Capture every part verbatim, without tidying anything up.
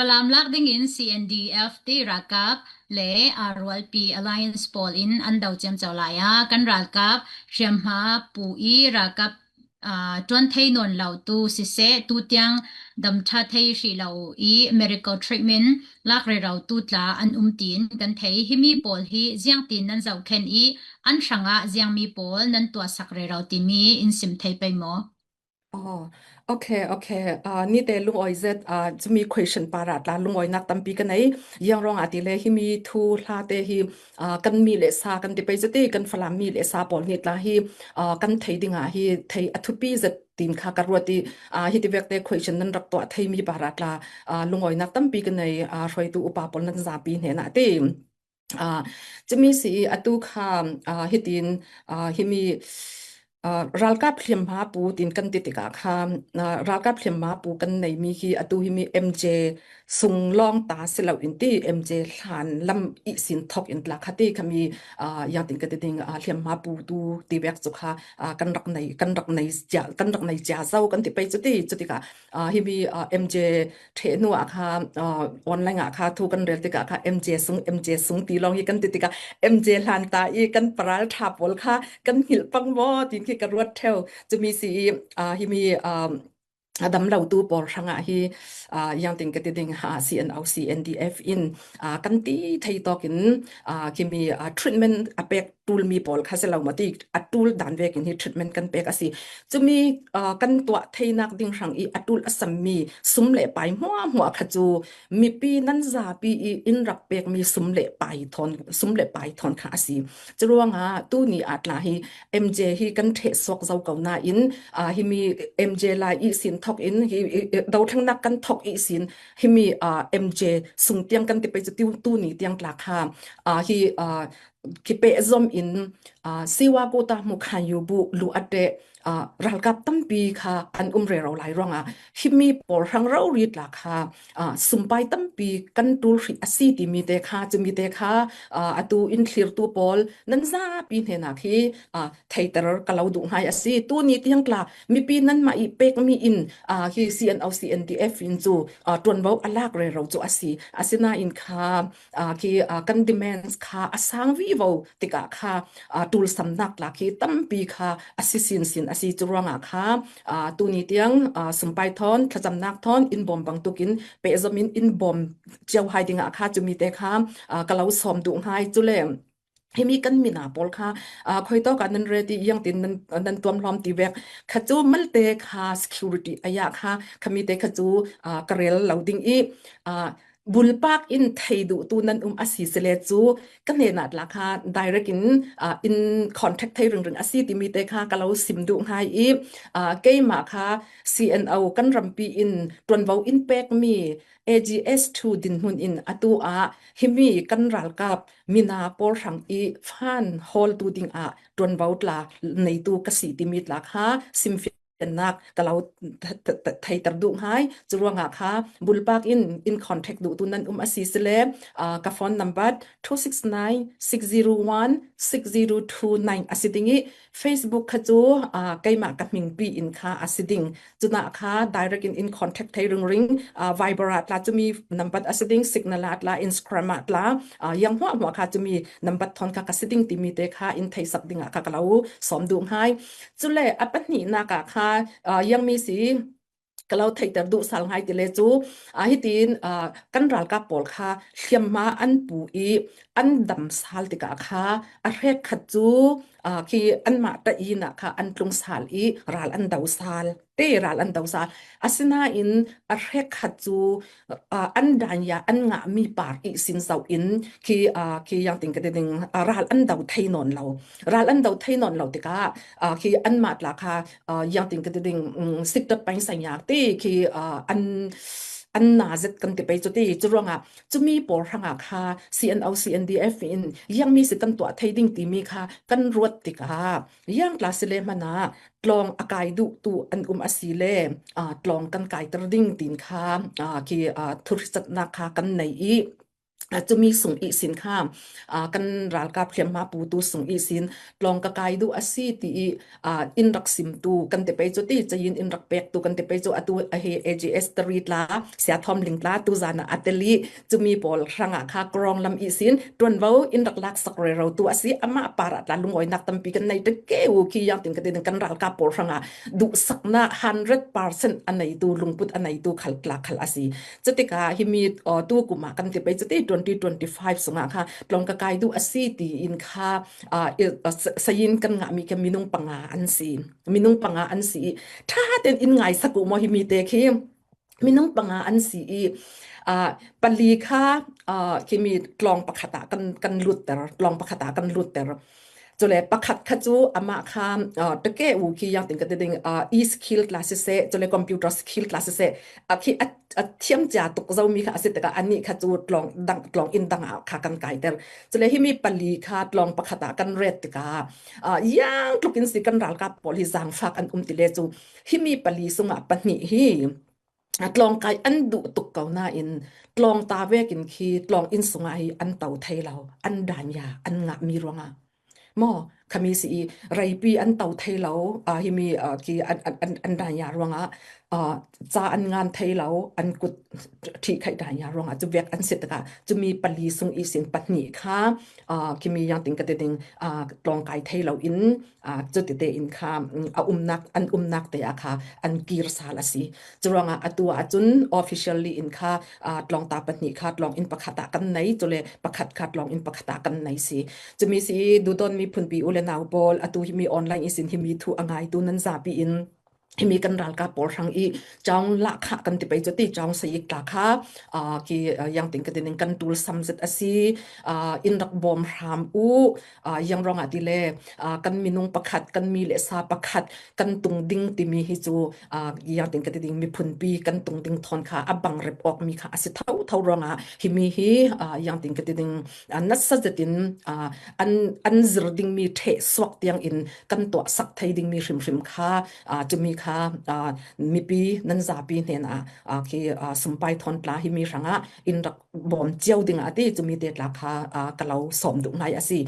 Falam lak dingin C N D F te ralkap le, aa, Rualpi Alliance pawl in an do ciamco lai a, kan ralkap hriamhma pu i ralkap, aa, tuan thei nawn lo tu siseh, tu tiang dam ṭha thei hrih lo i medical treatment lak rero tu tla an um tiin kan thei. Himi pawl hi ziangtin nan zoh khen i an hrangah ziangmi pawl nan tuahsak rero timi in sim thei pei maw? Oh, okay, okay. Ah, nite lungawi zet, ah, cumi question parah tla lungawinak tampi ka nei. Ziang ruangah tile himi thu hlate hi, ah, kan mi le sa kan ti pei cuti, kan Falam mi le sa pawl nih tla hi, ah, kan thei dingah hi thei a thupi zet tin kha ka ruat i, ah, hiti vekte question nan rak tuah theimi parah tla, ah, lungawinak tampi ka nei, ah, hruaitu upa pawl nan zapi hnenah ti. Ah, cumi si i atu kha, ah, hitin, ah, himi, ah, ralkap hliamhma pu tin kan ti tikah kha, ah, ralkap hliamhma pu kan neimi hi atu himi M J sung lawng ta si lo in ti, M J hlan lam ihsin thok in tla kha ti khami, ah, ziangtin ka ti ding, ah, hliamhma pu tu ti vek cu kha, ah, kan rak nei, kan rak nei cia, kan rak nei cia zo kan ti pei cuti, cutikah, ah, himi, ah, M J ṭheh hnu ah kha, ah, online ah kha thu kan rel tikah kha M J sung, M J sung ti lawng hi kan ti tikah M J hlan ta i kan paral ṭha pawl kha kan hngilh pang maw tin khi ka ruat ṭheu. Cumi si i, ah, himi, ah, a dam lo tu pawl hrangah hi, ah, ziangtin ka ti ding ha, C N O, C N D F in, ah, kan ti thei tawkin, ah, khimi, ah, treatment a pek ṭulmi pawl kha si lo maw ti, a ṭul dan vekin hi treatment kan pek a si. Cumi, ah, kan tuah theinak ding hrang i a ṭul a sammi sum le pai hmuahhmuah kha cu mipi nan zapi i in rak pekmi sum le pai thawn, sum le pai thawn kha a si. Curuangah tuni ah tla hi M J hi kan ṭheh suak zo ko nain, ah, himi M J lai ihsin thok in, hi, i, i, dothlennak kan thok ihsin, himi, ah, M J sung tiang kan ti pei cu tu, tuni tiang tla kha, ah, hi, ah, kipehzom in, ah, Siwa Kota Mukhayu bu lu a ṭeh, ah, ralkap tampi kha an um rero lai ruangah himi pawl hrang rori tla kha, ah, sumpai tampi kan ṭul hrih a si timi te kha, cumi te kha, ah, atu in thlirtu pawl nan zapi hnenah khi, ah, theiter ka lo duh hngai a si. Tuni tiang tla mipi nanmah i pekmi in, ah, hi C N O, C N D F in cu, ah, ṭuanvo a lak rero cu a si. Asinain kha, ah, khi, ah, kan demands kha a sang vivo tikah kha, ah, ṭulsamnak tla khi tampi kha a si sinsin a si. Curuangah kha, ah, tuni tiang, ah, sumpai thawn, thlacamnak thawn in bawm bangtuk in pehzom in in bawm cio hai dingah kha cumi te kha, ah, ka lo sawm duh hngai. Cule himi kan mina pawl kha, ah, khuitawk ah nan ret i ziangtin nan, nan tuamhlawm ti vek kha cu malte kha security a yah kha khami te kha cu, ah, ka rel lo ding i, ah, bulpak in thei duh tu nan um a si sile cu ka hnenah tla kha direct in, ah, in contact thei ringring a si timi te kha ka lo sim duh hngai i, ah, keimah kha C N O kan rampi in ṭuanvo in pekmi A G S two dinhmun in atu ah himi kan ralkap mina pawl hrang i fan hawltu dingah ṭuanvo tla neitu ka si timi tla kha simfian nak ka lo th-, th-, th-, theiter duh hngai. Curuangah kha bulpak in, in contact duh tu nan um a si sile, ah, ka phone number two six nine, six zero one, six zero two nine a si ding i Facebook kha cu, ah, keimah ka hmingpi in kha a si ding. Cunah kha direct in, in contact thei ringring, ah, Viber ah tla cumi number a si ding, Signal ah tla, Instagram ah tla, ah, ziang hmuahhmuah kha cumi number thawn kha ka si ding timi te kha in theihsak dingah kha ka lo sawm duh hngai. Cule a pahnihnak ah kha, ah, ziangmi si ka lo theihter duh sal hngai tile cu, ah, hitin, ah, kan ralkap pawl kha hliamhma an pu i an dam sal tikah kha a hrekkhat cu, ah, khi anmah ṭahinak kha an tlung sal i ral an do sal. Te ral an do sal. Asinain a hrekkhat cu, ah, an danya an ngahmi par ihsin zoh in khi, ah, khi ziangtin ka ti ding, ah, ral an do thei nawn lo. Ral an do thei nawn lo tikah, ah, khi anmah tla kha, ah, ziangtin ka ti ding, um, siktat pain sanyak ti khi, ah, an, an na zet kan ti pei cu ti. Curuangah cumi pawl hrangah kha C N O, C N D F in ziangmi si kan tuah thei ding timi kha kan ruat tikah ziang tla si le hmanah tlawng a kai duh tu an um a si le, ah, tlawng kan kaiter ding tin kha, ah, khi, ah, thurhicatnak kha kan nei i, Cumi sung ihsin kha, kan ralkap hliamhma putu sung ihsin tlawng ka kai duh a si ti i in rak simtu kan ti pei cu ti, cayin in rak pektu kan ti pei cu atu a hi A G S tari tla, Sia Thawm Ling tla, tuzan ah a tel i cumi pawl hrangah kha Krawng lam ihsin ṭuanvo in rak laksak rerotu a si. Amah parah tla lungawinak tampi kan nei ṭeke u khi, ziangtin ka ti ding, kan ralkap pawl hrangah duhsaknak hundred percent a neitu, lungput a neitu khal tla khal a si. Cutikah himi tu kum ah kan ti pei cu ti, twenty twenty-five sungah kha tlawng ka kai duh a si tiin kha sayin kan ngahmi kha minung panga an si. Minung panga an si i ṭha tein in ngaisak u maw himi te khi? Minung panga an si i pali kha khimi tlawng pakhat ah kan, kan lutter, tlawng pakhat ah kan lutter. Cule pakhat kha cu amah kha ṭeke u khi, ziangtin ka ti ding, e skill tla siseh, cule computer skill tla siseh, a khi a, a thiam cia tuk zomi kha a si tikah anih kha cu tlawng dang, tlawng inn dang ah kha kan kaiter. Cule himi pali kha tlawng pakhat ah kan ret tikah ziang tlukin si kan ralkap pawl hi zaangfak an um ti le cu himi pali sungah pahnih hi tlawng kai an duh tuk ko nain tlawng ta vekin khi tlawng inn sungah hi an to thei lo, an danya an ngahmi ruangah maw, khami si i reipi an to thei lo, himi khi an, an, an, an danya ruangah ca an ngan thei lo, an kut ṭhih khaih danya ruangah cu vek an si tikah cumi pali sung ihsin pahnih kha khimi, ziangtin ka ti ding, tlawng kai thei lo in, cutite in kha a umnak, an umnak te ah kha an kir sal a si. Curuangah atu ahcun officially in kha tlawngta pahnih kha tlawng inn pakhat ah kan nei, cule pakhat kha tlawng inn pakhat ah kan nei si. Cumi si i duhdawtmi phunpi u le nau pawl, atu himi online ihsin himi thu a ngaitu nan zapi in himi kan ralkap pawl hrang i caung lah kha kan ti pei cu ti, caung sayik tla kha khi, ziangtin ka ti ning, kan tul sam zet a si. In rak bawm hram u, ziang ruangah ti le kan minung pakhat, kan mi le sa pakhat kan tung ding timi hi cu, ziangtin ka ti ding, miphunpi kan tung ding thawn kha a bang rep awkmi kha a si thotho ruangah himi hi, ziangtin ka ti ding, nasa zetin an, an zir dingmi ṭheh suak tiangin kan tuahsak thei dingmi hrimhrim kha, cumi kha mipi nan zapi hnenah khi sumpai thawn tla himi hrangah in rak bawm cio dingah a ti, cumi te tla kha ka lo sawm duh ngai a si.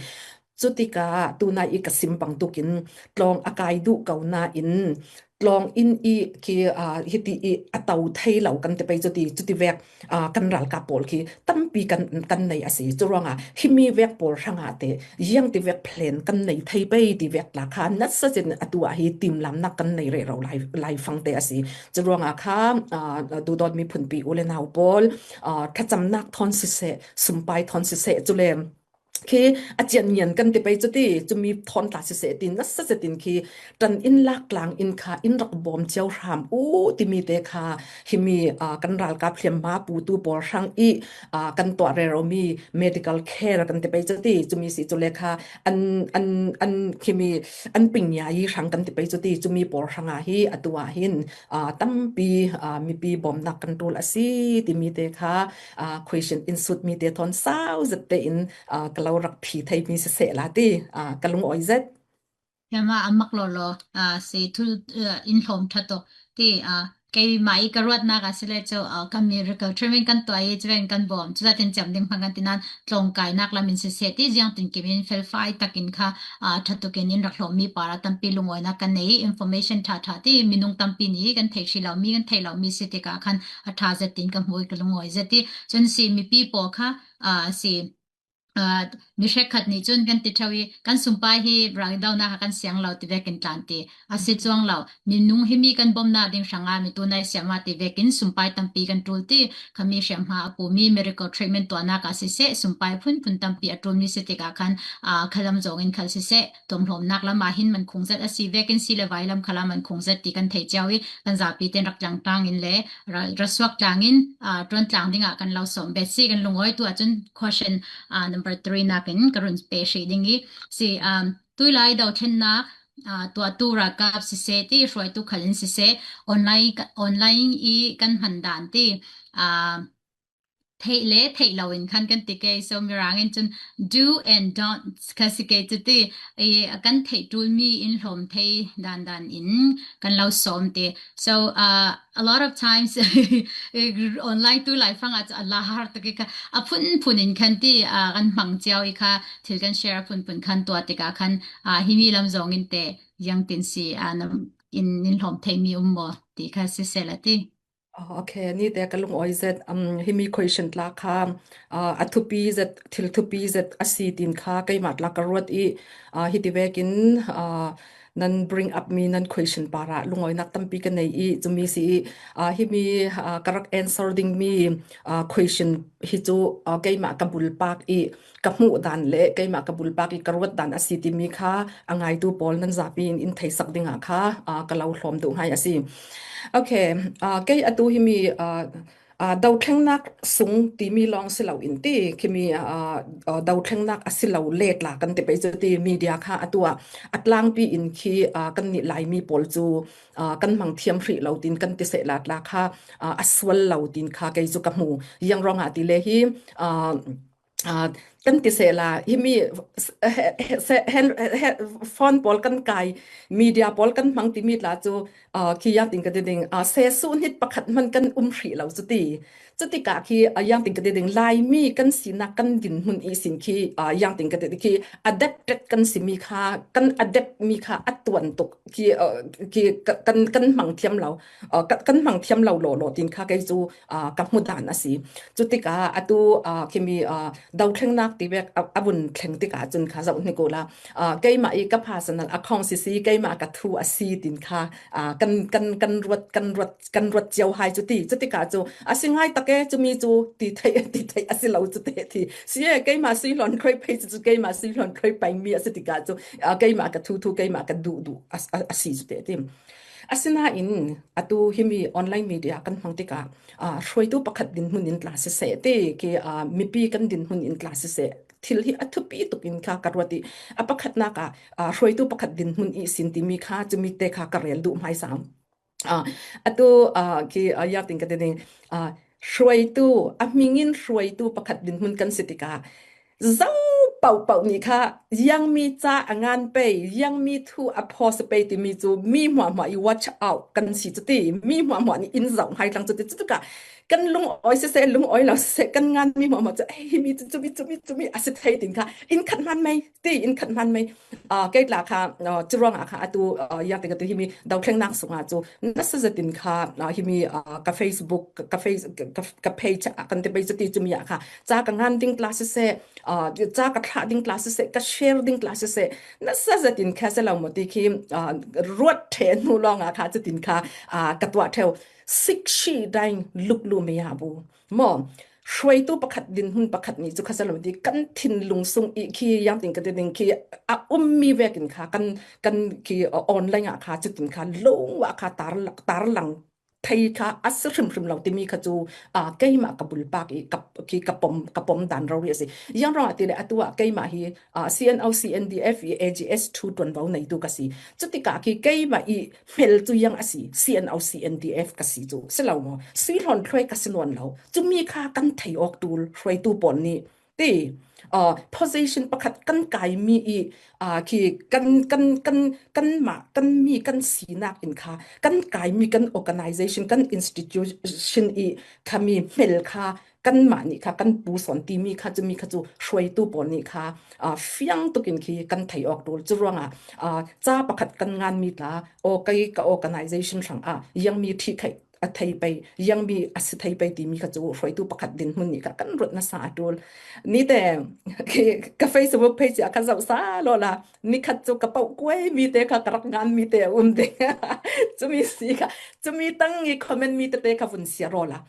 Cutikah tunai i ka sim bangtukin tlawng a kai duh ko nain tlawng inn i khi hiti i a to thei lo kan ti pei cuti, cuti vek kan ralkap pawl khi tampi kan, kan nei a si. Curuangah himi vek pawl hrangah te ziang ti vek plan kan nei thei pei ti vek tla kha nasa zet atu ah hi timlamnak kan nei rero lai, laifang te a si. Curuangah kha duhdawtmi phunpi u le nau pawl, thlacamnak thawn siseh, sumpai thawn siseh, cule khi a ciannian kan ti pei cuti, cumi thawn tla siseh ti nasa zetin khi ṭan in lak tlang in kha in rak bawm cio hram u timi te kha himi kan ralkap hliamhma putu pawl hrang i kan tuah reromi medical care kan ti pei cuti, cumi si cule kha an, an, an khimi an pingnya i hrang kan ti pei cuti, cumi pawl hrangah hi atu ah hin tampi mipi bawmnak kan ṭul a si timi te kha question in sutmi te thawn sau zet tein ka lo rak phi theimi siseh la ti ka lungawi zet. Hema a mak lawlaw si thu in hlawm ṭha tawk ti, keimah i ka ruatnak ah si le cu kan miracle treatment kan tuah i cuven kan bawm, cuzatin ciam ding hmang kan ti nan tlawngkainak lam in siseh ti, ziangtin kim in felfai takin kha ṭha tukin in rak hlawmmi par ah tampi lungawinak kan nei i, information ṭha ṭha ti, minung tampi nih kan theih hrih lomi, kan theih lomi si tikah khan a ṭha zet tin ka hmu i ka lungawi zet i, cun si mipi pawl kha si mi hrekkhat nih cun kan ti ṭheu i, kan sumpai hi rak i dohnak ah kan siang lo ti vekin tlan ti a si cuang lo. Minung himi kan bawmhnak ding hrangah mi tunai siamah ti vekin sumpai tampi kan ṭul ti, khami hriamhma a pumi miracle treatment tuahnak ah siseh, sumpai phunphun tampi a ṭulmi si tikah khan khalam zongin khal siseh, tuamhlawmnak lam ah hin man khung zet a si vekin si le vai lam khalah man khung zet ti kan thei cio i, kan zapi tein rak tlang tlang in le ra, ra suak tlang in ṭuan tlang dingah kan lo sawm bet si. Kan lungawi tu ahcun question number three nakin ka run pe hrih ding i si, tuilai dothlennak tuahtu ralkap siseh ti hruaitu khal in siseh, online, online i kan hman dan ti theih le theih lo in khan kan ti kei. So Mirang in cun do and don't kha si kei, cuti i kan theih ṭul mi in hlawm thei dan dan in kan lo sawm ti. So uh, a lot of times online tu laifang ah cu a la har tuk i kha a phunphun in khan ti, uh, kan hmang cio i kha thil kan share a phunphun khan tuah tikah khan, uh, himi lam zong in te ziangtin si, uh, nam in, in hlawm thei mi um maw ti kha siseh la ti. Oh, okay, ni te ka lungawi zet, um, himi question tla kha, uh, a thupi zet, thil thupi zet a si tin kha keimah tla ka ruat i, uh, hiti vekin, uh, nan bring up mi nan question parah lungawinak tampi ka nei i, cumi si i, uh, himi, uh, ka rak answer ding mi, uh, question hi cu, uh, keimah ka bulpak i, ka hmuh dan le keimah ka bulpak i ka ruat dan a si timi kha a ngaitu pawl nan zapi in in theisak dingah kha, aa, ka lo hlawm duh ngai a si. Okay, aa, kei atu himi, aa, aa, dothlengnak sung timi lawng si lo in ti, khimi, aa, aa, dothlengnak a si lo letla kan ti pei cu ti media kha atu ah a tlangpi in khi, aa, kan nih Laimi pawl cu, aa, kan hmang thiam hrih lo tin kan ti sehla tla kha, aa, a sual lo tin kha kei cu ka hmu. Ziang ruangah ti le hi, aa, aa, kan ti sehla, himi, he, he, se, hen, he, phone pawl kan kai, media pawl kan hmang timi tla cu, aa, khi ziangtin ka ti ding, aa, sesu hnit pakhat hman kan um hrih lo cuti. Cutikah khi, aa, ziangtin ka ti ding, Laimi kan sinak kan dinhmun ihsin khi, aa, ziangtin ka ti ding khi, adapted kan simi kha, kan adapt mi kha a tuan tuk khi, aa, khi ka, kan, kan hmang thiam lo, aa, kan, kan hmang thiam lo lawlaw tin kha kei cu, aa, ka hmu dan a si. Cutikah atu, aa, khimi, aa, dothlengnak ti vek a, a vun thleng tikah cun kha zoh hnik uhla, aa, keimah i ka personal account sisi, keimah ka thu a si tin kha, aa, kan, kan, kan ruat, kan ruat, kan ruat cio hai cuti. Cutikah cu a si ngai tak e, cumi cu ti theih, ti theih a si lo cu te ti. Si e, keimah sui hlawn khoi pei cu, cu keimah sui hlawn khoi pei mi a si tikah cu, aa, keimah ka thu, thu keimah ka duh, duh a, a, a si cu te ti. Asinain atu himi online media kan hmang tikah, aa, hruaitu pakhat dinhmun in tla siseh ti, khi, aa, mipi kan dinhmun in tla siseh, thil hi a thupi tuk in kha ka ruat i a pakhatnak ah, aa, hruaitu pakhat dinhmun ihsin timi kha cumi te kha ka rel duh hmaisa. Aa, atu, aa, khi, aa, ziangtin ka ti ding, aa, hruaitu, a hming in hruaitu pakhat dinhmun kan si tikah, zo pohpoh nih kha ziangmi ca a ngan pei, ziangmi thu a phawsa pei timi cu mi hmuahhmuah i watch out kan si cuti, mi hmuahhmuah nih in zoh hmaitlang cuti. Cutikah kan lungawi siseh, lungawi lo siseh, kan ngan mi hmuahhmuah cu, "Ei, himi cu cumi, cumi, cumi a si thei," tin kha in khat hman mei, ti in khat hman mei. Aa, kei tla kha, aa, curuangah kha atu, aa, ziangtin ka ti himi dothlengnak sungah cu nasa zetin kha, aa, himi, aa, ka Facebook, ka, ka Face-, ka, ka, ka page ah kan ti pei cuti cumi ah kha ca ka ngan ding tla siseh, aa, ca ka thlah ding tla siseh, ka share ding tla siseh, nasa zetin kha si lo maw ti khi, aa, ruat ṭheh hnu lawngah kha cutin kha, aa, ka tuah ṭheu. Sikshi daing luklu meyabu. Maw, hruaitu pakhat dinhmun pakhat nih cu kha si lo ti kan thinlung sung i khi ziangtin ka ti ding khi a ummi vekin kha kan, kan khi, aa, online ah kha cutin kha lungah kha tar, tarlang thei kha a si hrimhrim lo timi kha cu, aa, keimah ka bulpak i ka, khi ka pom, ka pom dan rori a si. Ziang ruangah ti le atu ah keimah hi, aa, C N O C N D F i A G S thu ṭuanvo neitu ka si. Cutikah khi keimah i hmel cu ziang a si, C N O C N D F ka si cu. Si lo maw? Sui hlawn thluai ka si nawn lo. Cumi kha kan thei awk ṭul hruaitu pawl nih ti, aa, position pakhat kan kaimi i, aa, khi kan, kan, kan, kanmah, kan mi, kan sinak in kha, kan kaimi, kan organization, kan institution i khami hmel kha kanmah nih kha kan pusawn timi kha cumi kha cu hruaitu pawl nih kha, aa, fiang tukin khi kan thei awk ṭul. Curuangah, aa, ca pakhat kan nganmi tla, aw, kei ka organization hrangah ziangmi ṭhihkhaih a thei pei, ziangmi a si thei pei timi kha cu hruaitu pakhat dinhmun nih kha kan ruat nasa a ṭul. Ni te, khi ka Facebook page ah kha zoh sa lawla, nikhat cu ka poh kuai mi te kha ka rak ngan mi te a um ding. Cumi si kha, cumi tang i comment mi tete kha vun sia rawla.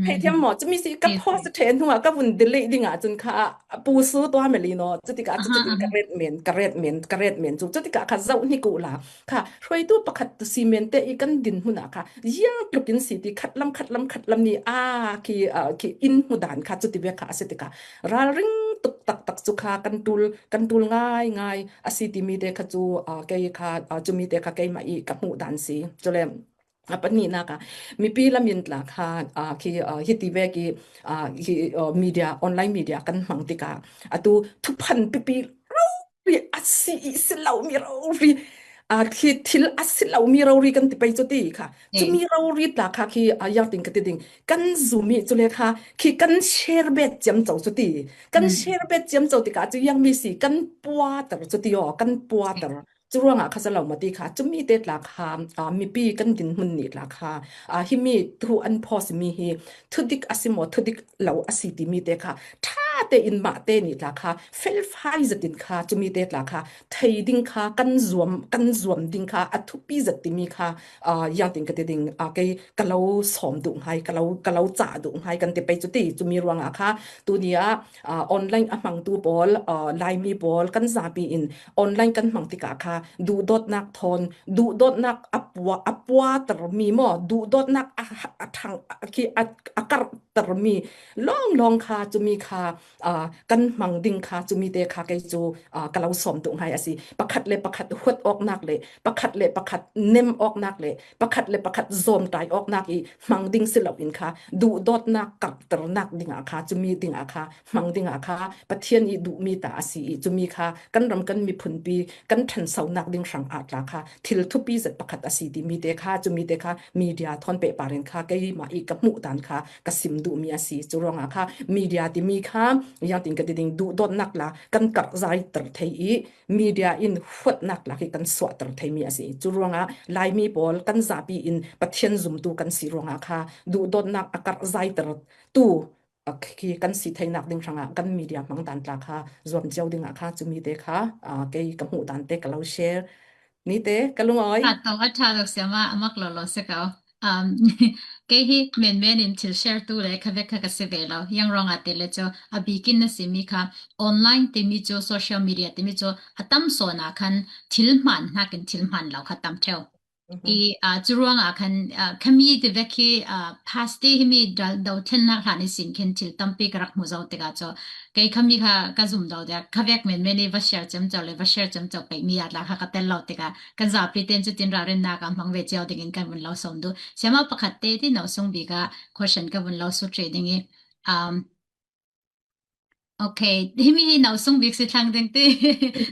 Hei thiam maw, cumi si ka post ṭheh hnu ah ka vun delete ding ah cun kha a pusu tua meli naw. Cutikah cu cutin ka ret men, ka ret men, ka ret men cu. Cutikah kha zoh hnik uhla. Kha, hruaitu pakhat tu si men te i kan dinhmun ah kha, ziang tlukin si ti khatlam, khatlam, khatlam ni a khi, aa, khi in hmu dan kha cuti vek kha a si tikah. Ralring tuk taktak cu kha kan ṭul, kan ṭul ngaingai a si timi te kha cu, aa, kei kha, aa, cumi te kha keimah i ka hmuh dan si. Cule, A pahnihnak ah mipi lamin tla kha, aa, khi, aa, hiti vek i, aa, hi, aa, media, online media kan hmang tikah atu thuphan pipi rori a si i si lomi rori, aa, khi thil a si lomi rori kan ti pei cu ti kha. Cumi rori tla kha khi, aa, ziangtin ka ti ding, kan zum i cule kha khi kan share bet ciamco cu ti. Kan share bet ciamco tikah cu ziangmi si kan puater cu ti aw, kan puater. Cu ruangah kha zalo mati kha, cumi te tla kha, aa, mipi kan dinhmun nih tla kha, aa, himi thu an post mi hi thudik a si maw, thudik lo a si timi te kha, ṭha tein mah te nih tla kha, felfai zetin kha, cumi te tla kha, thei ding kha, kan zuam, kan zuam ding kha, a thupi zet timi kha, aa, ziangtin ka ti ding, aa, kei ka lo sawm duh hngai, ka lo, ka lo cah duh hngai kan ti pei cu ti, cumi ruangah kha, tuni ah, aa, online a hmangtu pawl, aa, Laimi pawl kan zapi in online kan hmang tikah kha duhdawtnak thawn, duhdawtnak a pua, a puatermi maw, duhdawtnak a, a ṭhang, a, khi a, a karhtermi lawnglawng kha, cumi kha, aa, kan hmang ding kha, cumi te kha kei cu, aa, ka lo sawm duh hngai a si. Pakhat le pakhat huat awknak le pakhat le pakhat nem awknak le pakhat le pakhat zawmtai awknak i hmang ding si loin kha, duhdawtnak karhternak dingah kha, cumi dingah kha, hmang dingah kha Pathian i duhmi ta a si i, cumi kha kan ram kan miphunpi kan ṭhansonak ding hrangah tla kha thil thupi zet pakhat a si timi te kha, cumi te kha media thawn pehpar in kha keimah i ka hmuh dan kha ka sim duhmi a si. Cu ruangah kha media timi kha ziangtin ka ti ding, duhdawtnak la kan karhzaiter thei i, media in huatnak la khi kan suahter theimi a si. Cu ruangah Laimi pawl kan zapi in Pathian zumtu kan si ruangah kha duhdawtnak a karhzaiter tu a khi kan si theinak ding hrangah kan media hmang dan tla kha zuam cio dingah kha cumi te kha, aa, kei ka hmuh dan te ka lo share ni te ka lungawi. A tong a ṭha lo siama a mak lo lo si ko. Um, kei hi menmen in thil share tu le kha vek kha ka si ve lo. Yang ruangah te le cu a bikin na simi kha online timi cu, social media timi cu a tam sawn ah khan thil hmaan hnakin thil hmaan lo kha tam ṭheu. I, aa, cu ruangah khan, aa, khami ti vek hi, aa, past hi mi dal-, dothlennak hlan ihsin khin thil tampi ka rak hmu zo tikah cu kei khami kha ka zum do tiah kha vek menmen i va share ciamco le va share ciamco peih mi ah tla kha ka tel lo tikah kan zapi tein cu tin ralrinnak ah hmang ve cio dingin kan vun lo sawm duh. Siama pakhat te ti no sung bik ah question ka vun lo sut rih ding i, um, Okay, himi hi no sung bik si thlang ding ti.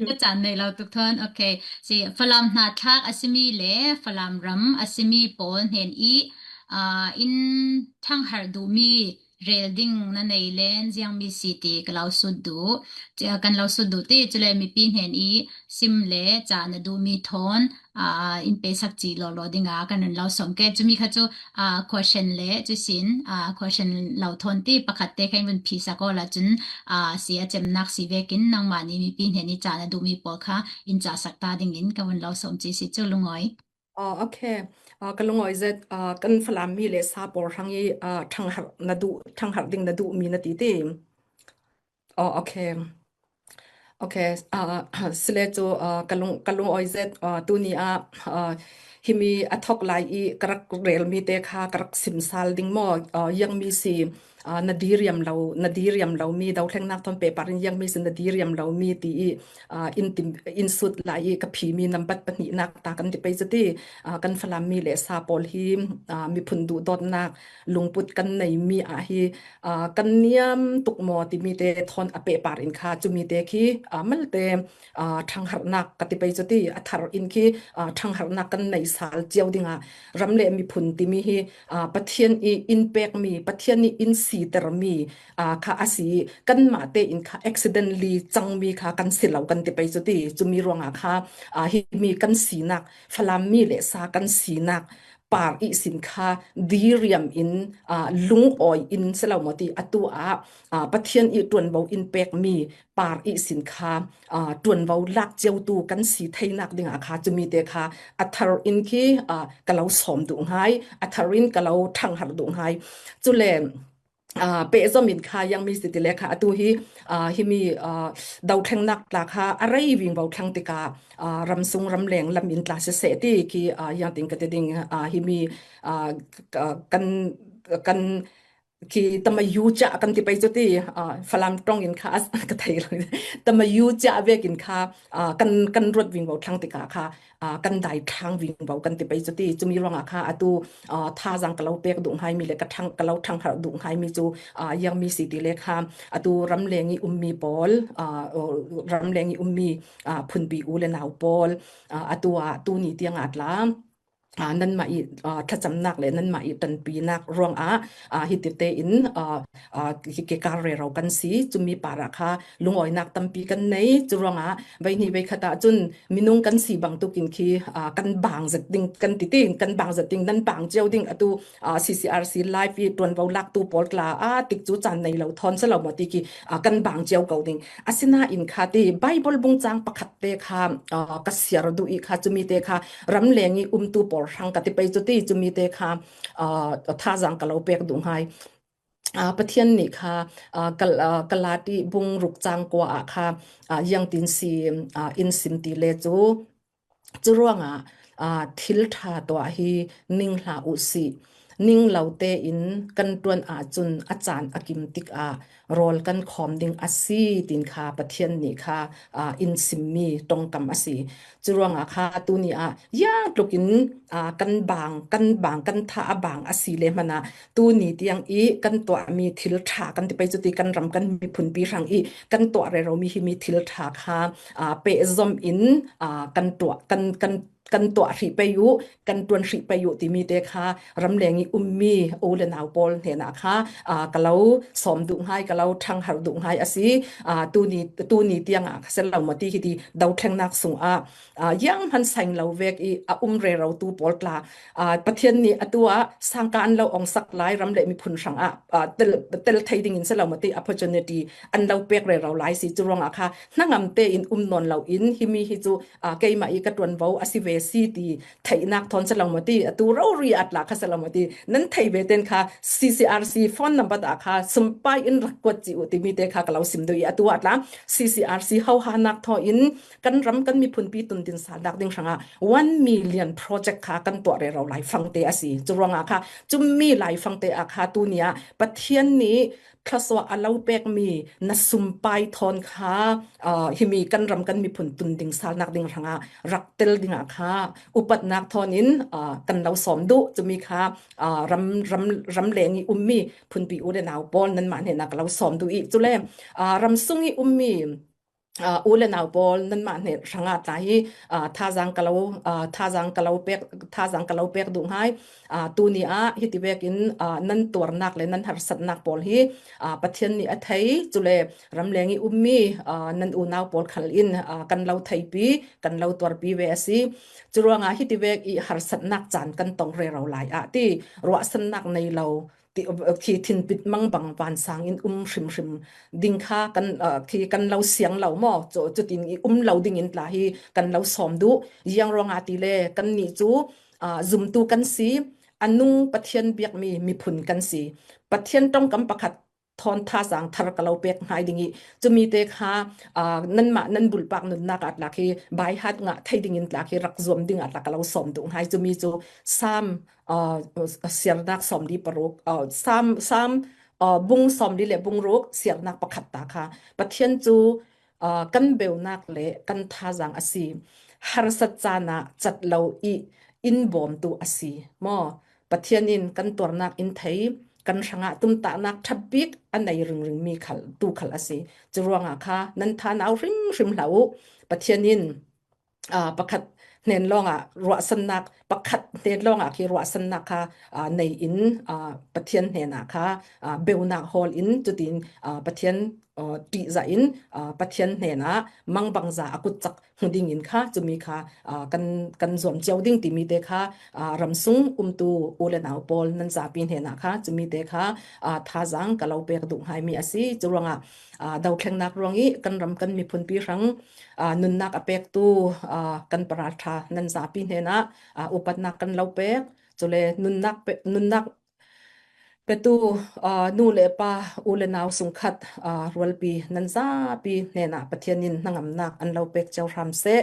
Ka caan nei lo tuk thawn. Okay, si Falam hna thlak a simi le Falam ram a simi pawl hnen i, aa, in ṭhangharh duhmi rel ding na nei len ziangmi si ti ka lo sut duh. Kan lo sut duh ti, cule mipi hnen i sim le ca na duhmi thawn, aa, in pesak ci lawlaw dingah kan run lo sawm ke. Cumi kha cu, aa, question le cusin, aa, question lo thawn ti pakhat te kha in vun phisak awla cun, aa, si a cemnak si vekin nangmah nih mipi hnen i ca na duhmi pawl kha in cahsak ta dingin ka vun lo sawm ci si cu lungawi. Oh, okay. Aa, ka lungawi zet, aa, kan Falam mi le sa pawl hrang i, aa, ṭhangharh na duh, ṭhangharh ding na duhmi na ti ti. Oh, okay. Okay, aa, sile cu, aa, ka lung, ka lungawi zet, aa, tuni ah, aa, himi a thawk lai i ka rak relmi te kha ka rak sim sal ding maw? Aa, ziangmi si, aa, na diriam lo, na diriam lomi, dothlennak thawn pehpar in ziangmi si na diriam lomi ti i, aa, in tim, in sut lai i ka phimi nambat pahnihnak ta kan ti pei cu ti, aa, kan Falam mi le sa pawl hi, aa, miphun duhdawtnak lungput kan neimi ah hi, aa, kan niam tuk maw timi te thawn a pehpar in kha cumi te khi, aa, malte, aa, ṭhangharhnak ka ti pei cu ti, a thar in khi, aa, ṭhangharhnak kan nei sal cio dingah ram le miphun timi hi, aa, Pathian i in pekmi, Pathian i in sitermi, aa, kha a si i, kanmah te in kha accidentally cangmi kha kan si lo kan ti pei cu ti, cumi ruangah kha, aa, himi kan sinak, Falam mi le sa kan sinak, par ihsin kha diriam in, aa, lungawi in si lo maw ti, atu ah, aa, Pathian i ṭuanvo in pekmi par ihsin kha, aa, ṭuanvo lak ciotu kan si theinak dingah kha cumi te kha a thar in khi, aa, ka lo sawm duh hngai, a thar in ka lo ṭhangharh duh hngai. Cule, aa, pehzom in kha ziangmi si ti le kha atu hi, aa, himi, aa, dothlennak tla kha a rei vingvo thlang tikah, aa, ramsung ramleng lam in tla siseh ti khi, aa, ziangtin ka ti ding, aa, himi, aa, ka, kan, kan khi tamayu cha kan ti pai chu ti, ah, Falam tawng in kha as-, ka thei lo. Tamayu cha vekin kha, ah, kan, kan ruat vingvo thlang tikah kha, ah, kan dai thlang vingvo kan ti pai chu ti. Chumi ruangah kha atu, ah, thazang ka lo pek duh ngai mi le ka thang, ka lo thang har duh ngai mi chu, ah, yang mi si ti le kha atu ramleng i um mi pawl, ah, ramleng i um mi, ah, phunpi u le nau pawl, ah, atu ah tuni tiang ah tla, ah, nanmah i, ah, thlachamnak le nanmah i tanpinak ruangah, ah, hitite in, ah, ah, ki, kikar rero kan si. Chumi parah kha lungawinak tampi kan nei. Chu ruangah veihni veikhat ah cun minung kan si bangtuk in khi, ah, kan bang zet ding kan ti ti, kan bang zet ding, nan bang cio ding atu, ah, C C R C live i tuanvo laktu pawl tla a tik cu caan nei lo thawn si lo maw ti khi, ah, kan bang cio ko ding. Asinain kha ti Bible bungcang pakhat te kha, ah, ka siar duh i kha chumi te kha ramleng i umtu pawl hrang ka ti pei cu ti chumi te kha, ah, thazang ka lo pek duh ngai. Ah, Pathian nih kha, ah, Kal-, ah, Kalati bung ruk cang kua ah kha, ah, ziangtin si, ah, in sim ti le cu, cu ruangah, ah, thil ṭha tuah hi ning hlah uh sih. Ning lo tein kan ṭuan ahcun a caan a kim tikah rawl kan khawm ding a si, tin kha Pathian nih kha, ah, in simmi ṭongkam a si. Cu ruangah kha tuni ah ziangtlukin, ah, kan bang, kan bang, kan tha a bang a si le hmanah tuni tiang i kan tuahmi thil ṭha kan ti pei cu ti kan ram kan miphunpi hrang i kan tuah reromi himi thil ṭha kha, ah, pehzom in, ah, kan tuah, kan, kan, kan tuah hrih pei uh, kan ṭuan hrih pei uh timi te kha ramleng i ummi u le nau pawl hnenah kha, ah, ka lo sawm duh ngai, ka lo ṭhanghar duh ngai a si. Ah, tuni, tuni tiangah ka si lo maw ti hiti dothlennak sungah, ah, zianghman saing lo vek i a um rerotu pawl tla, ah, Pathian nih atu ah sangka an lo ongsak lai ram le miphun hrangah, ah, tel, tel thei dingin si lo maw ti opportunity an lo pek rero lai si. Cu ruangah kha hnangam tein um nawn lo in himi hi cu, ah, keimah i ka ṭuanvo a si ve si ti theihnak thawn si lo maw ti, atu rori ah tla kha si lo maw ti, nan thei ve ten kha C C R C phone number ah kha sumpai in rak kuat ci uh timi te kha ka lo sim duh i atu ah tla C C R C hohanak thaw in kan ram kan miphunpi tundin salnak ding hrangah one million project kha kan tuah rero laifangte a si. Cu ruangah kha cumi laifangte ah kha tuni ah Pathian nih thluasuah a lo pekmi na sumpai thawn kha, ah, himi kan ram kan miphun tunding salnak ding hrangah rak tel dingah kha upatnak thawn in, ah, kan lo sawm duh. Cumi kha, ah, ram, ram, ramleng i ummi phunpi u le nau pawl nanmah hnenah ka lo sawm duh i cule, ah, ram sung i ummi, ah, u le nau pawl nanmah hnen hrangah tla hi, ah, thazang ka lo, ah, thazang ka lo pek, thazang ka lo pek duh ngai. Ah, tuni ah hiti vekin, ah, nan tuarnak le nan harsatnak pawl hi, ah, Pathian nih a thei, cule ramleng i ummi, ah, nan unau pawl khal in, ah, kan lo theipi, kan lo tuarpi ve a si. Cu ruangah hiti vek i harsatnak caan kan tong rero lai ah ti ruahsannak nei lo ti, khi thinpit mangbang vansang in um hrimhrim ding kha kan, ah, khi kan lo siang lo maw? Cu, cutin i um lo dingin tla hi kan lo sawm duh. Ziang ruangah ti le kannih cu, ah, zumtu kan si, a nung Pathian biakmi miphun kan si. Pathian ṭongkam pakhat thawn thazang thar ka lo pek ngai ding i cumi te kha, ah, nanmah nan bulpak nunnak ah tla khi baihat ngah thei dingin tla khi rak zuam ding ah tla ka lo sawm duh ngai. Cumi cu Sam, ah, siarnak sawmli paruk, ah, Sam, Sam, ah, bung sawmli le bung ruk siarnak pakhat ta kha Pathian cu, ah, kan beunak le kan thazang a si. Harsat caan ah cat lo i in bawmtu a si maw? Pathian in kan tuarnak in thei, kan hrangah tumtahnak ṭha bik a nei ringringmi khal, tu khal a si. Cu ruangah kha nan thanau hrimhrim hlah uh. Pathian in, aa, pakhat hnen lawngah ruahsannak, pakhat hnen lawngah khi ruahsannak kha, aa, nei in, aa, Pathian hnenah kha, aa, beunak hawl in, cutin, aa, Pathian, aa, ṭihzah in, aa, Pathian hnenah mangbangza a kutcak hmu dingin kha, cumi kha, aa, kan, kan zuam cio ding timi te kha, aa, ramsung umtu u le nau pawl nan zapi hnenah kha, cumi te kha, aa, thazang ka lo pek duh ngai mi a si. Cu ruangah, aa, dothlennak ruang i kan ram kan miphunpi hrang, aa, nunnak a pektu, aa, kan paralṭha nan zapi hnenah, aa, upatnak kan lo pek. Cule nunnak pe-, nunnak petu, aa, nu le pa, u le nau sungkhat, aa, rualpi nan zapi hnenah Pathian in hnangamnak an lo pek cio hram seh.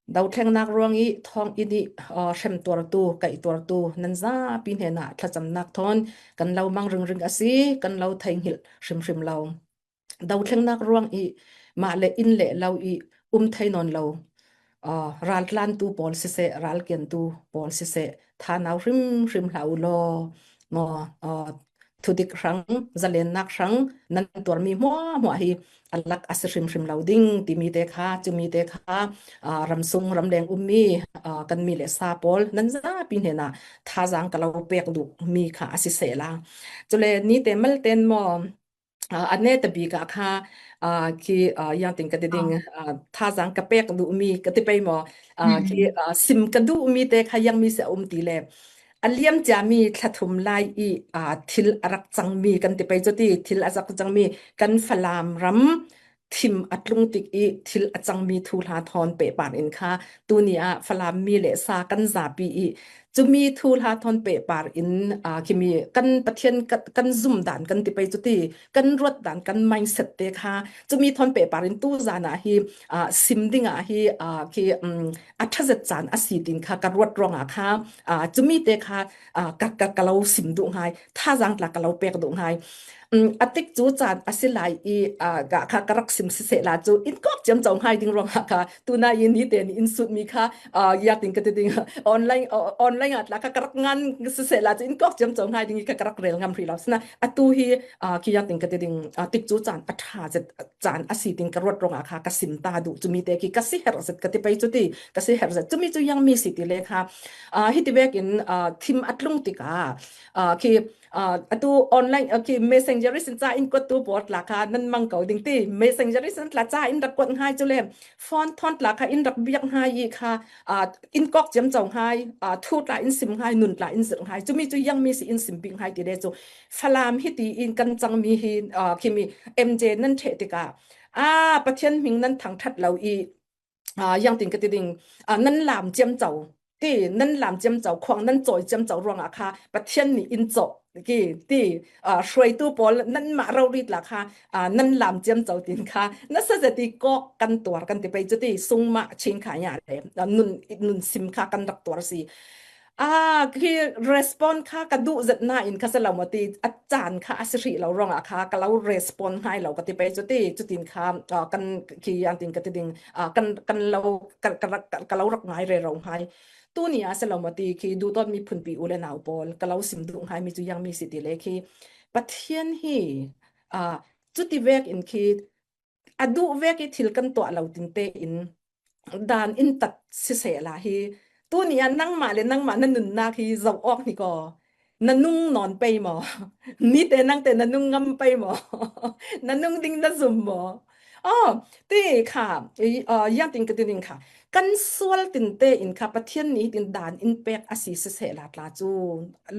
Dothlengnak ruang i thawnginn i, aa, hremtuartu, kaihtuartu nan zapi hnenah thlacamnak thawn kan lo mang ringring a si, kan lo theinghilh hrimhrim lo. Dothlengnak ruang i mah le inn le lo i um thei nawn lo, aa, raltlantu pawl siseh, ralkiantu pawl siseh, thanau hrimhrim hlah uh law maw, aa, thudik hrang, zalennak hrang nan tuarmi hmuahhmuah hi a lak a si hrimhrim lo ding timi te kha, cumi te kha, aa, ramsung ramleng ummi, aa, kan mi le sa pawl nan zapi hnenah thazaang ka lo pek duhmi kha a si sehla. Cule nite malten maw, aa, a netabik ah kha, aa, khi, aa, ziangtin ka ti ding, aa, thazaang ka pek duhmi ka ti pei maw, aa, khi, aa, sim ka duhmi te kha ziangmi si a um ti le, a liamciami thla thum lai i, aa, thil a rak cangmi kan ti pei cu ti, thil a rak cangmi kan Falam ram thim a tlung tik i thil a cangmi thuhla thawn pehpar in kha tuni ah Falam mi le sa kan zapi i cumi thuhla thawn pehpar in, aa, khimi kan Pathian kan, kan zum dan kan ti pei cu ti, kan ruat dan, kan mindset te kha cumi thawn pehpar in tuzan ah hi, aa, sim ding ah hi, aa, khi, um, a ṭha zet caan a si tin kha ka ruat ruangah kha, aa, cumi te kha, aa, ka, ka, ka lo sim duh hngai, thazaang tla ka lo pek duh hngai. Um, a tikcu caan a si lai i, aa, ka, kha ka rak sim sisehla cu in kawk ciamco hngai ding ruangah kha tuna i nite ni in sutmi kha, aa, ziangtin ka ti ding, online, aa, online ah tla kha ka rak ngan sisehla cu in kawk ciamco hngai ding i kha ka rak rel ngam hrih lo. Sina atu hi, aa, khi ziangtin ka ti ding, aa, tikcu caan a ṭha zet caan a si tin ka ruat ruangah kha ka sim ta duh. Cumi te khi ka si herh zet ka ti pei cu ti, ka si herh zet. Cumi cu ziangmi si ti le kha, aa, hiti vekin, aa, thim a tlung tikah, aa, khi, aa, atu online, aa, khi messenger ihsin ca in kuattu pawl tla kha nan mang ko ding ti. Messenger ihsin tla ca in rak kuat hngai cu le phone thawn tla kha in rak biak hngai i kha, aa, in kawk ciamco hngai, aa, thu tla in sim hngai, nun tla in zirh hngai. Cumi cu ziangmi si in sim bik hngai ti le cu Falam hiti in kan cangmi hi, aa, khimi M J nan ṭheh tikah, aa, Pathian hming nan thangṭhat lo i, aa, ziangtin ka ti ding, aa, nan lam ciamco ti, nan lam ciamco, khuang nan cawi ciamco ruangah kha Pathian nih in cawh ki ti, aa, hruaitu pawl nanmah rori tla kha, aa, nan lam ciamco tin kha nasa zet i kawk kan tuar kan ti pei cu ti, sungmah chingkhai ah le, aa, nun, nun sim kha kan rak tuar si. Aa, khi respond kha ka duh zet nain kha si lo maw ti, a caan kha a si hrih lo ruangah kha ka lo respond hngai lo ka ti pei cu ti, cutin kha, aa, kan khi ziangtin ka ti ding, aa, kan, kan lo, ka, ka, ka, ka lo rak ngai rero hngai. Tuni a si lo maw ti khi duhdawtmi phunpi u le nau pawl ka lo sim duh hngami cu ziangmi si ti le khi Pathian hi, aa, cuti vek in khi a duh vek i thil kan tuah lo tinte in dan in tat sisehla hi tuni ah nangmah le nangmah na nunnak hi zoh awk hnik aw. Na nung nawn pei maw? Nite nangte na nung ngam pei maw? Na nung ding na zum maw? Aw, ti kha, i, aa, ziangtin ka ti ding kha, kan sual tinte in kha Pathian nih hitin dan in pek a si sisehla tla cu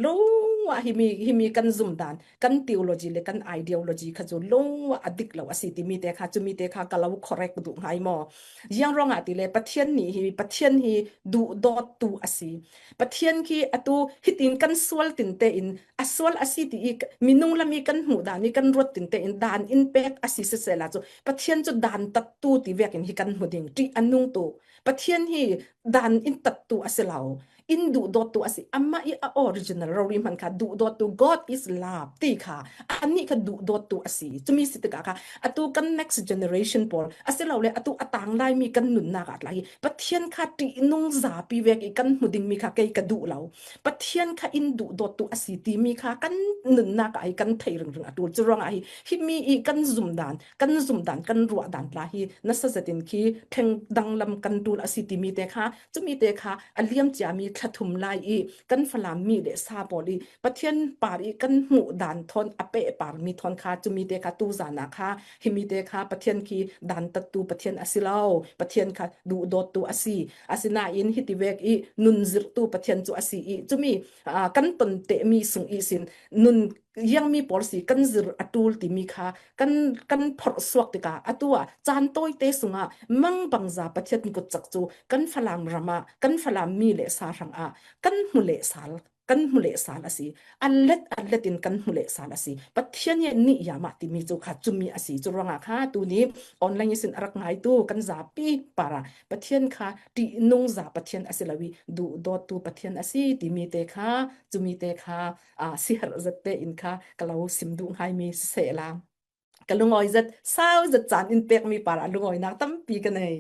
lungah himi, himi kan zum dan, kan theology le kan ideology kha cu lungah a dik lo a si timi te kha, cumi te kha ka lo correct duh hngai maw? Ziang ruangah ti le Pathian nih hi, Pathian hi duhdawttu a si. Pathian khi atu hitin kan sual tinte in a sual a si ti i minung lam i kan hmuh dan i kan ruat tinte in dan in pek a si sisehla cu Pathian cu dan tattu ti vekin hi kan hmu ding, ṭih a nungtu. Pathian hi dan in tattu a si lo, in duhdawttu a si. Amah i a original rori hman kha duhdawttu, God is love ti kha, anih kha duhdawttu a si. Cumi si tikah kha atu kan next generation pawl a si lo le atu a tang laimi kan nunnak ah tla hi Pathian kha ṭihnung zapi vek i kan hmu dingmi kha kei ka duh lo. Pathian kha in duhdawttu a si timi kha kan nunnak ah hi kan thei ringring a ṭul. Curuangah hi himi i kan zum dan, kan zum dan, kan ruah dan tla hi nasa zetin khi thleng danglam kan ṭul a si timi te kha, cumi te kha a liam ciami thla thum lai i kan Falam mi le sa pawl i Pathian par i kan hmuh dan thawn a pehparmi thawn kha, cumi te kha tuzan ah kha himi te kha Pathian khi dan tattu Pathian a si lo, Pathian kha duhdawttu a si. Asinain hiti vek i nun zirhtu Pathian cu a si i cumi, aa, kan ton tehmi sung ihsin nun ziangmi pawl si kan zir a ṭul timi kha kan, kan phorh suak tikah atu ah caan tawite sungah mangbangza Pathian kutcak cu kan Falam ram ah, kan Falam mi le sa hrangah kan hmu leh sal kan hmu leh sal a si. A let a let in kan hmu leh sal a si. Pathian hi nih yam ah timi cu kha cumi a si. Cu ruangah kha tuni online ihsin a rak ngaitu kan zapi par ah Pathian kha ṭihnungza Pathian a si lo ih duhdawttu Pathian a si timi te kha, cumi te kha, aa, siherh zet tein kha ka lo sim duh ngaimi sisehla, ka lungawi zet, sau zet caan in pekmi par ah lungawinak tampi ka nei.